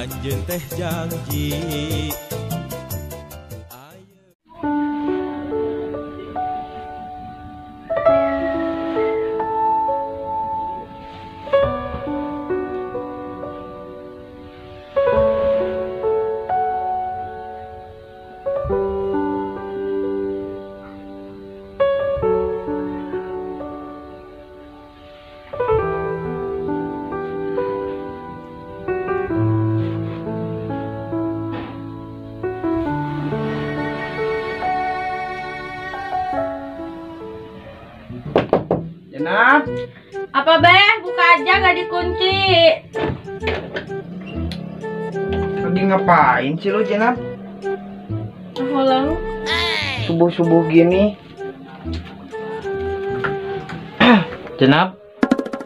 Anjeun teh janji. Jenab. Apa beh? Buka aja gak dikunci. Lagi ngapain sih lo, Jenab? Halo. Subuh-subuh gini. Jenab,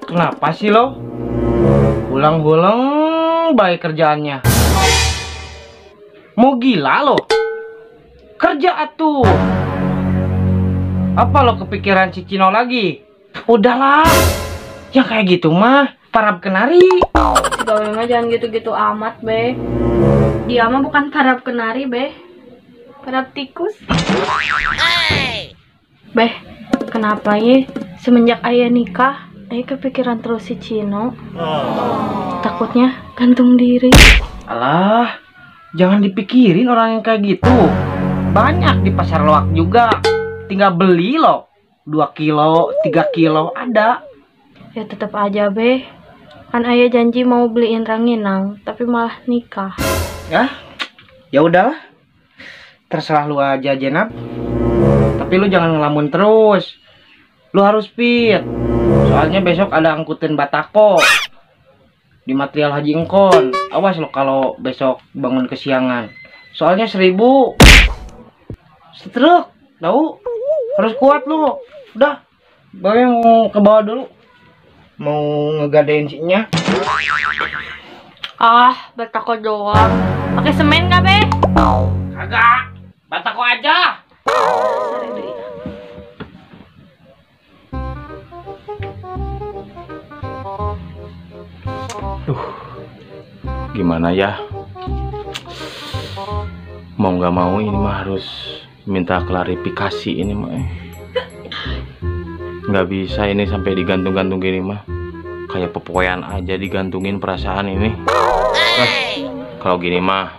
kenapa sih lo? Hulang-hulang baik kerjaannya. Mau gila lo? Kerja atuh. Apa lo kepikiran si Cino lagi? Udahlah, yang kayak gitu mah parab kenari. Si Babe mah jangan gitu-gitu amat, be. Dia mah bukan parab kenari, be. Parab tikus. Beh, kenapa ya semenjak ayah nikah, ayah kepikiran terus si Cino. Takutnya gantung diri. Alah, jangan dipikirin orang yang kayak gitu. Banyak di pasar loak juga. Tinggal beli loh. 2 kilo, 3 kilo ada. Ya tetap aja be. Kan ayah janji mau beliin ranginang, tapi malah nikah. Ya, ya udahlah. Terserah lu aja, Jenab. Tapi lu jangan ngelamun terus. Lu harus fit. Soalnya besok ada angkutin batako di material Haji Engkon. Awas lo kalau besok bangun kesiangan. Soalnya 1000 setruk, tahu? Harus kuat lu. Udah, Babe mau ke bawah dulu. Mau ngegadein sinya. Ah, batako doang. Pakai semen gak, Be? Kagak. Batako aja. Duh, gimana ya? Mau nggak mau ini mah harus minta klarifikasi ini mah. Nggak bisa ini sampai digantung-gantung gini mah. Kayak pepoyan aja digantungin perasaan ini. Nah, kalau gini mah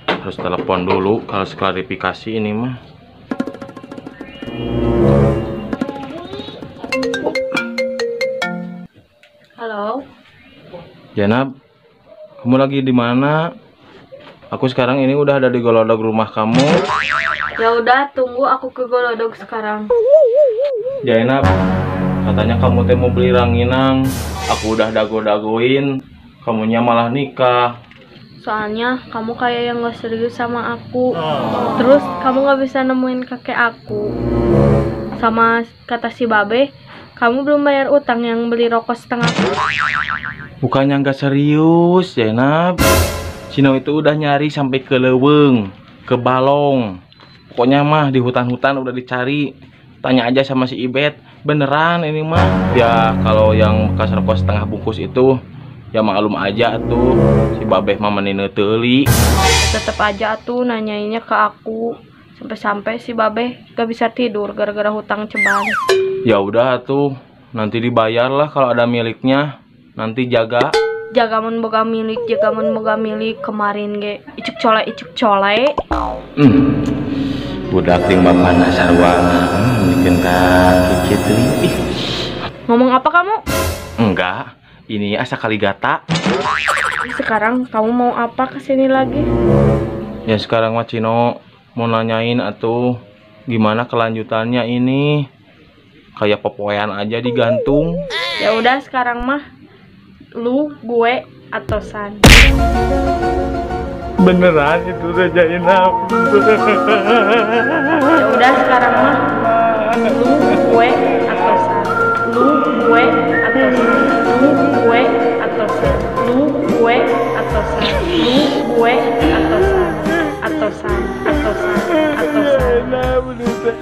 harus telepon dulu kalau klarifikasi ini mah. Halo. Jenab, kamu lagi di mana? Aku sekarang ini udah ada di golodog rumah kamu. Ya udah, tunggu aku ke golodog sekarang. Jenab, katanya kamu teh mau beli ranginang. Aku udah dago-dagoin, kamunya malah nikah. Soalnya kamu kayak yang gak serius sama aku. Terus kamu gak bisa nemuin kakek aku. Sama kata si Babe, kamu belum bayar utang yang beli rokok setengah. Bukannya gak serius, Jenab. Cino itu udah nyari sampai ke leuweung, ke balong. Pokoknya mah di hutan-hutan udah dicari. Tanya aja sama si Ibet, beneran ini mah. Ya kalau yang bekas rokok setengah bungkus itu ya maklum aja tuh, si Babeh mah menine teuli. Tetep aja tuh nanyainnya ke aku. Sampai-sampai si Babeh gak bisa tidur gara-gara hutang ceban. Ya udah tuh, nanti dibayar lah kalau ada miliknya. Nanti jaga. Jaga mun boga milik, jaga mun boga milik kemarin ge icuk cole icuk cole. Budak ting bapana sarua bikin kaki kitu. Ngomong apa kamu? Enggak, ini asa kaligata. Sekarang kamu mau apa kesini lagi? Ya sekarang mah Cino mau nanyain atuh gimana kelanjutannya ini. Kayak popoean aja digantung. Ya udah sekarang mah lu, gue, atau San. Beneran itu udah Zainab. Ya udah sekarang mah lu, gue, atau San. Lu, gue, atau San. Lu, gue, atau San. Lu, gue, atau San. Lu, gue, atau San. Atau San, atau San, atau San.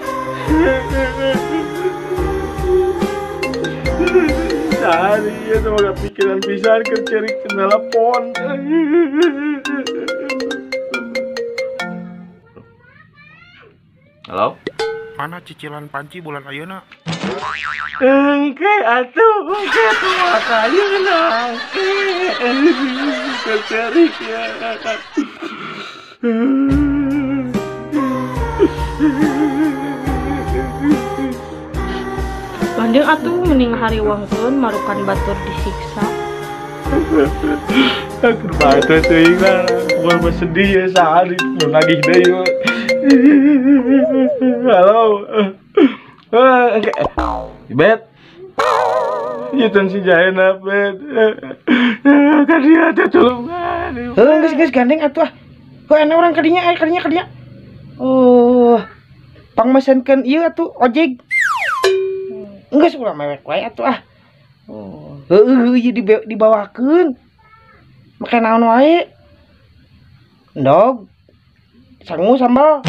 San. Iya semoga pikiran pisan keur ceurik telepon. Halo? Mana cicilan panci bulan ayeuna? Engke atuh, engke atuh ayeuna. Engke ceurik ya. Banding atuh mending hariwangkeun marukan batur disiksa. Aku batur teuing lah, gua mah sedih ya sehari nu nagih deui. Halo. Bet. Ieu teh si Jaena bet. Ka dieu teh tulungan. Heuh geus geus gandeng atuh ah. Kok enak urang kadinya aya kadinya kadinya. Oh. Pangmesenkeun ieu atuh ojek. Geus ulah mewek wae atuh ah. Oh, heueuh ieu dibawakeun. Make naon wae? Endog. Sangu sambal.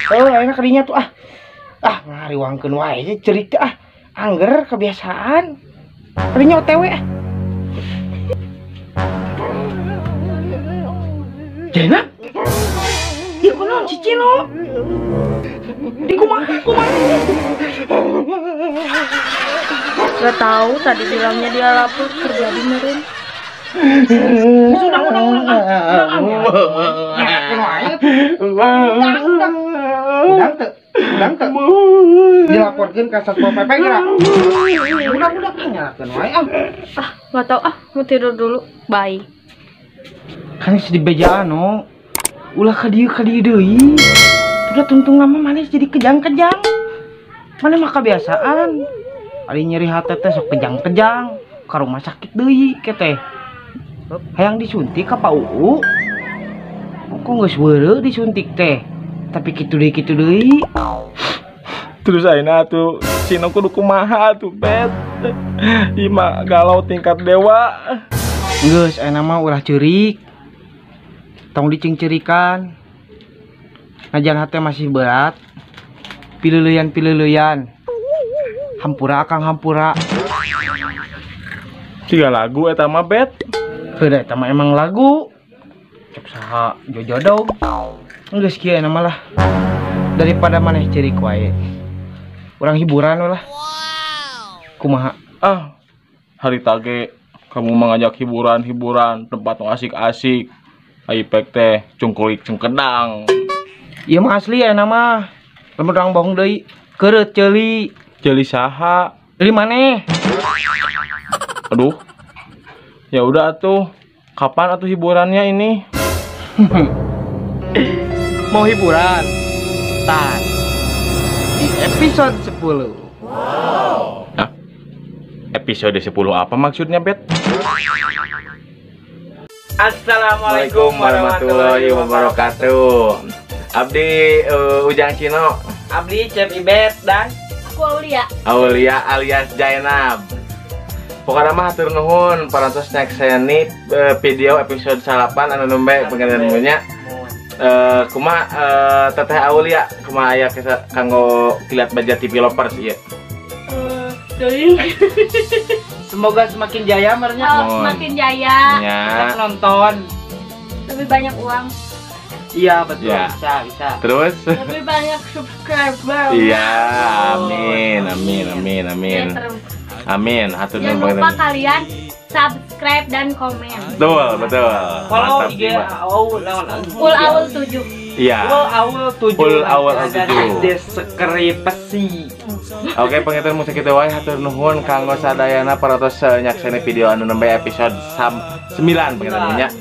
Oh, ayeuna kadinya tuh ah. Ah, ngariwangkeun wae ceurik teh ah. Angger kebiasaan. Kadinya OTW ah. Jena? Ieu kunaon si Cino? Di kumaha kumaha? Gak tahu, tadi bilangnya dia lapor kerja di meren. Udah udah udah. Udah teu, udah teu. Dilaporkeun ka Satpol PP geura. Udah udah nyalakeun wae ah. Ah, enggak tahu ah, mau tidur dulu. Bye. Kan geus dibejaan no. Ulah ka dieu deui. Udah tungtung lama maneh jadi kejang-kejang. Maneh mah kebiasaan. Ari nyeri hate teh sok kejang-kejang, ka rumah sakit deui ke teh. Hayang disuntik ka Pak UU. Kok geus weureu disuntik teh. Tapi kitu deui. Terus ayeuna atuh Cino kudu kumaha atuh bet. Ieu mah galau tingkat dewa. Geus ayeuna mah ulah ceurik. Tong dicengcerikan. Najan hate masih berat. Pileuleyan-pileuleyan. Hampura akang hampura. Tiga lagu eta mah bet. Heuh eta mah emang lagu. Cek saha jojodog. Geus kieu ayeuna mah lah. Daripada maneh ceurik wae. Urang hiburan we lah. Kumaha? Ah, hari tage kamu mengajak hiburan-hiburan tempat nu asik-asik. Ai pek teh cungkulik cungkedang. Ieu mah asli ayeuna mah. Lamun urang bohong deui, keureut ceuli. Ceuli saha? Ceuli maneh. Aduh. Ya udah atuh. Kapan atuh hiburannya ini? Mau hiburan? Tar. Di episode 10. Wow. Hah? Episode 10 apa maksudnya, Bet? Assalamualaikum warahmatullahi wabarakatuh. Abdi Ujang Cino, Abdi Cep Ibet, dan aku Aulia. Aulia alias Jainab. Pokoknya mah hatur nuhun parantos nyakseni video episode 8 anu nembe pengenalan nya. Kumaha Teteh Aulia kumaha aya kanggo Kilat Baja TV lovers ieu? Semoga semakin jaya mernya. Oh, semakin jaya. Ya. Kita nonton. Lebih banyak uang. Iya betul, ya. Bisa bisa. Terus lebih banyak subscriber. Iya, amin amin amin amin. Ya, terus. Amin. Hatur nuhun. Jangan lupa kalian subscribe dan komen. Betul, betul. Follow IG Aul Ul Aul 7. Iya. Ul Aul 7. Ul Aul 7. Deskripsi. Oke, penginten musik kitu wae hatur nuhun kanggo sadayana parantos nyakseni video anu nembe episode 9 penginten nya.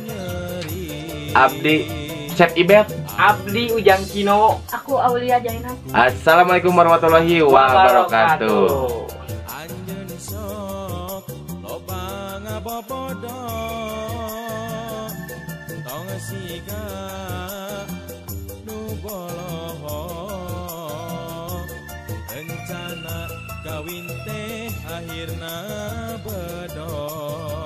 Abdi Cep Ibet, Abdi Ujang Cino, aku Aulia Jainab. Assalamualaikum warahmatullahi wabarakatuh. Rencana kawin teh akhirna bedog.